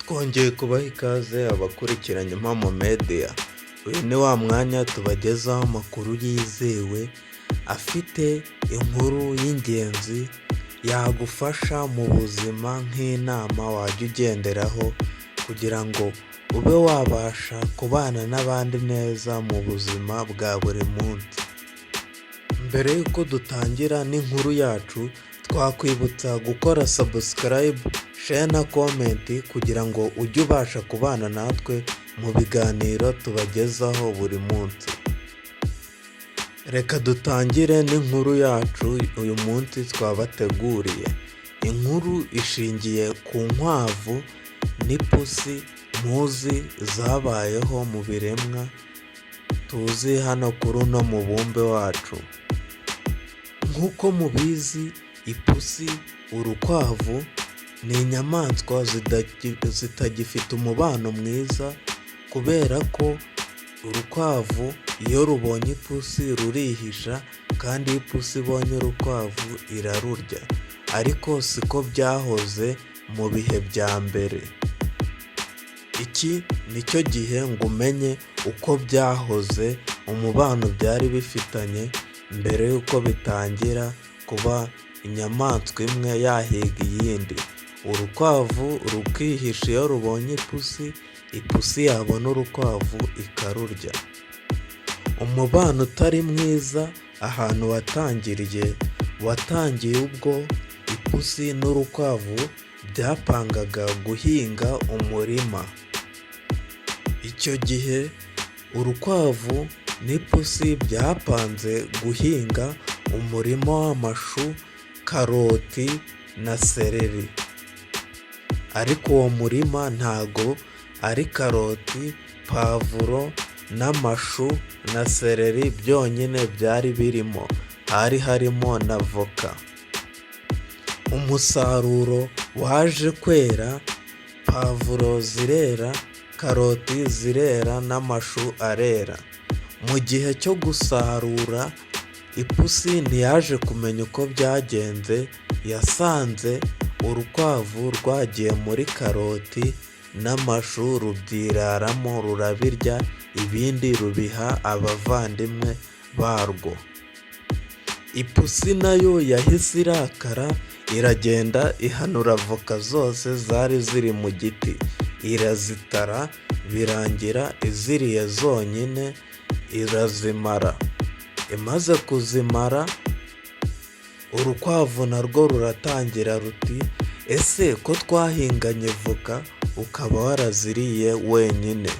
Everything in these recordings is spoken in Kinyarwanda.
Twongeye kubaha ikaze abakurikiranye Impamo Media, uyu ni wa mwanya tubagezaho amakuru yizewe afite inkuru y'ingenzi yagufasha mu buzima nk'inama wajya ugenderaho kugira ngo ube wabasha kubana n'abandi neza mu buzima bwa buri munsi. Mbere y'uko dutangira n'inkuru yacu, twakwibutsa gukora subscribe, share na comment kugira ngo ujye ubasha kubana natwe mu biganiro tubagezaho buri munsi. Reka dutangire n'inkuru yacu uyu munsi twabateguriye. Inkuru ishingiye ku nkwavu n'ipusi muzi zabayeho mu biremwa tuzi hano kuri uno mubumbe wacu. Nk'uko mubizi, ipusi, urukwavu ni inyamaswa zitagifite umubano mwiza kubera ko urukwavu iyo rubonye ipusi rurihisha, kandi iyo ipusi ibonye urukwavu irarurya, ariko siko byahoze mu bihe bya mbere. Iki ni cyo gihe ngo umenye uko byahoze, umubano byari bifitanye mbere y'uko bitangira kuba inyamaswa imwe yahiga iyindi. Urukwavu rukihisha iyo rubonye ipusi, ipusi yabona urukwavu ikarurya. Umubano utari mwiza ahantu watangiriye, watangiye ubwo ipusi n'urukwavu byapangaga guhinga umurima. Icyo gihe urukwavu n'ipusi byapanze guhinga umurima w'amashu, karoti na seleri, ariko uwo murima ntago ari karoti, pavuro n'amashu na seleri byonyine byari birimo, hari harimo na voka. Umusaruro waje kwera, pavuro zirera, karoti zirera n'amashu arera. Mu gihe cyo gusarura, ipusi ntiyaje kumenya uko byagenze, yasanze urukwavu rwagiye muri karoti n'amashu rubyiraramo rurabirya, ibindi rubiha abavandimwe barwo. Ipusi nayo yahise irakara iragenda ihanura avoka zose zari ziri mu giti, irazitara, birangira iziriye zonyine irazimara. Imaze kuzimara, urukwavu narwo ruratangira ruti: "Ese ko twahinganye voka ukaba waraziriye wenyine?"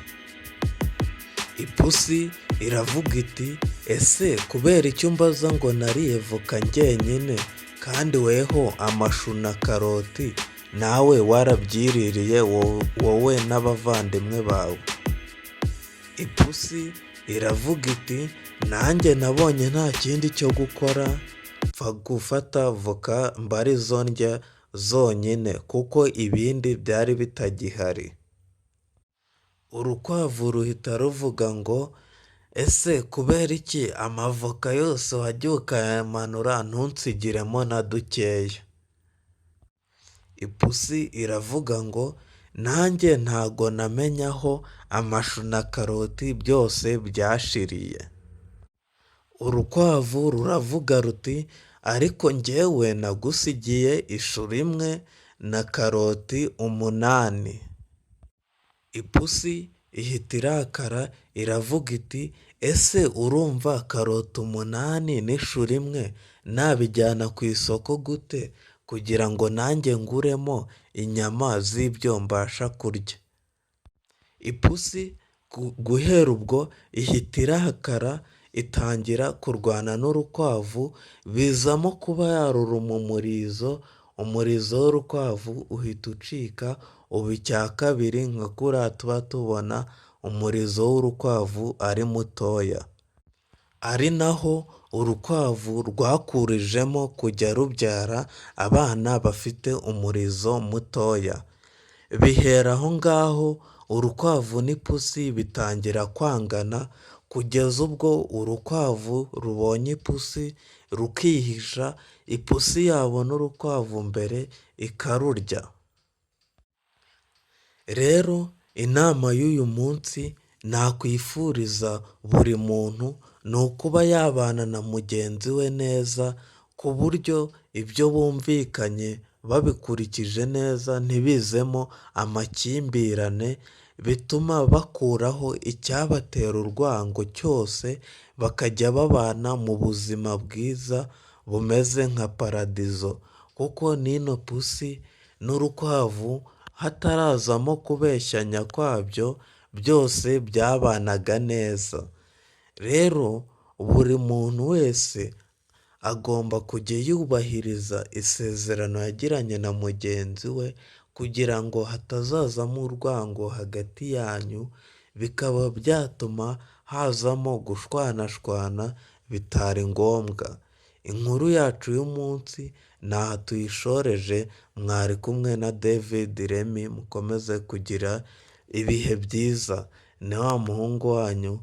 Ipusi iravuga iti: "Ese kubera icyo umbaza ngo nariye voka njyenyine kandi weho amashu na karoti nawe warabyiririye wowe n'abavandimwe bawe?" Ipusi iravuga iti: "Nanjye nabonye nta kindi cyo gukora, mpfa gufata voka mba arizo ndya zonyine kuko ibindi byari bitagihari." Urukwavu ruhita ruvuga ngo: "Ese kubera iki amavoka yose wagiye ukayamanura ntunsigiremo na dukeya?" Ipusi iravuga ngo: "Nanjye ntago namenya aho amashu na karoti byose byashiriye." Urukwavu ruravuga ruti: "Ariko njyewe nagusigiye ishu rimwe na karoti 8." Ipusi ihita irakara iravuga iti: "Ese urumva karoti 8 n'ishu rimwe nabijyana ku isoko gute kugira ngo nanjye nguremo inyama z'ibyo mbasha kurya?" Ipusi guhera ubwo ihita irakara itangira kurwana n'urukwavu, bizamo kuba yaruruma umurizo, umurizo w'urukwavu uhita ucika uba icya kabiri nka kuriya tuba tubona umurizo w'urukwavu ari mutoya. Ari naho urukwavu rwakurijemo kujya rubyara abana bafite umurizo mutoya. Bihera aho ngaho urukwavu n'ipusi bitangira kwangana kugeza ubwo urukwavu rubonye ipusi rukihisha, ipusi yabona urukwavu mbere ikarurya. Rero inama y'uyu munsi nakwifuriza buri muntu ni ukuba yabana na mugenzi we neza, ku buryo ibyo bumvikanye babikurikije neza ntibizemo amakimbirane, bituma bakuraho icyabatera urwango cyose, bakajya babana mu buzima bwiza bumeze nka paradizo, kuko n'ino pusi n'urukwavu hatarazamo kubeshyanya kwabyo, byose byabanaga neza. Rero buri muntu wese agomba kujya yubahiriza isezerano yagiranye na mugenzi we, kugira ngo hatazazamo urwango hagati yanyu, bikaba byatuma hazamo gushwanashwana bitari ngombwa. Inkuru yacu y'umunsi ni aha tuyishoreje, mwari kumwe na David Remy, mukomeze kugira ibihe byiza, ni wa muhungu wanyu.